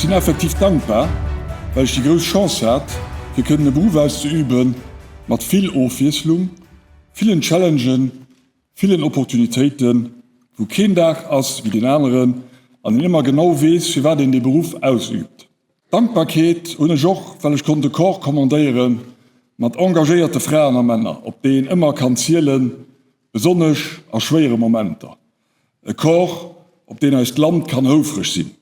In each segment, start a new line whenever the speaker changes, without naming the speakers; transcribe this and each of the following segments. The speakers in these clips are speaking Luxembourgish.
sinn effektiv dankbar, well ech déi grouss Chance hat, fir kënnen e Beruff auszeüben mat vill Ofwiesslung, villen Challengen, villen Opportunitéiten, wou keen Dag ass wéi deen aneren an een ëmmer genau weess, firwat een dee Beruff ausüübt. Dankbarkeet hunn ech och, well ech konnt e Corps kommandéiere mat engagéierte Fraen a Männer, op déi een ëmmer kann zielen, besonnesch a schwéiere Momenter. E Corps, op deen eist Land kann houfreg sinn.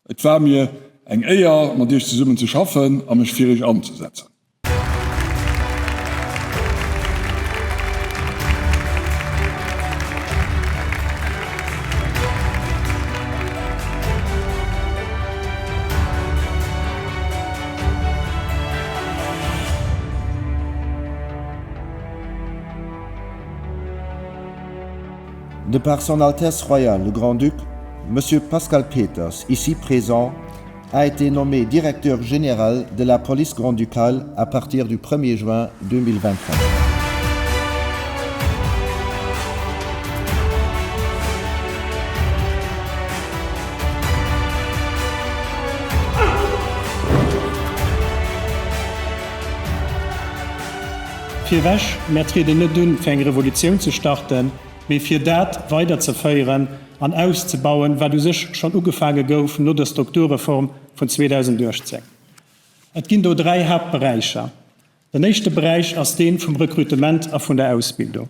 Et war mir eng Éier, mat Iech zesummen ze schaffen a mech fir Iech anzesetzen.
De par son Altesse Royale le Grand-Duc, Monsieur Pascal Peters, ici présent, a été nommé directeur général de la police grand-ducale à partir du 1er juin 2023.
Virewech, mär trieden net un, fir eng Revolutioun ze starten, mee fir dat weiderzeféieren an auszebauen, wat u sech schonn ugefaange gouf no der Strukturreform vun 2018. Et ginn do 3 Haaptberäicher. Den éischte Beräich ass dee vum Rekrutement a vun der Ausbildung.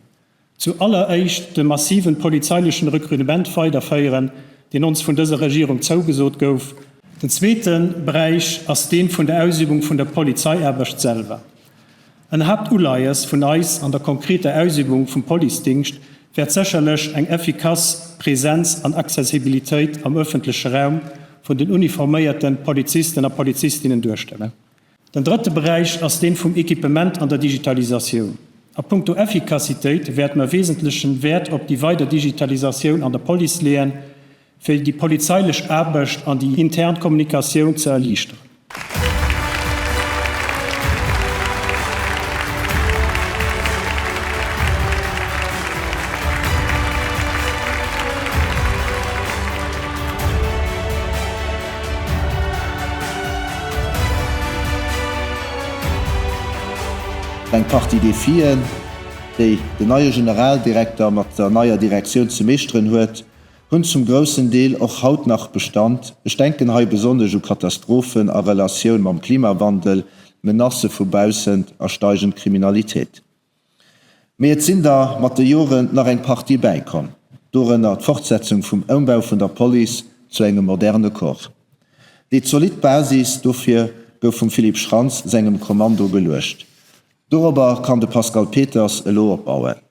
Zu alleréischt de massiven polizeilechen Recrutement weiderféieren, deen ons vun dëser Regierung zougesot gouf. Den zweete Beräich ass deen vun der Ausübung vun der Polizeiaarbecht selwer. En Haaptuleies vun eis an der konkreter Ausübung vum Policedingscht wäert sécherlech eng effikass Präsenz an Accessibilitéit am öffentleche Raum vun den uniforméierten Polizisten a Polizistinnen duerstellen. Den drëtte Beräich ass deen vum Equipement an der Digitalisatioun. A puncto Effikassitéit wäerte mer wesentlechen Wäert op déi weider Digitalisatioun an der Police leeën, fir déi polizeilech Aarbecht an déi intern Kommunikatioun ze erliichteren.
Eng Partie Defien, déi den neie Generaldirekter mat der neier Direktioun ze meeschteren huet, hunn zum groussen Deel och haut nach Bestand. Ech denken hei besonnesch u Katastrophen a Relatioun mam Klimawandel, Menacë vu baussent a steigend Kriminalitéit. Mee et sinn der mat de Joren nach eng Partie bäikomm, dorënner d'Fortsetzung vum Ëmbau vun der Police zu engem moderne Corps. Déi zolidd Basis dofir gouf vum Philippe Schrantz sengem Kommando geluecht. Dorobber kann de Pascal Peters elo opbauen.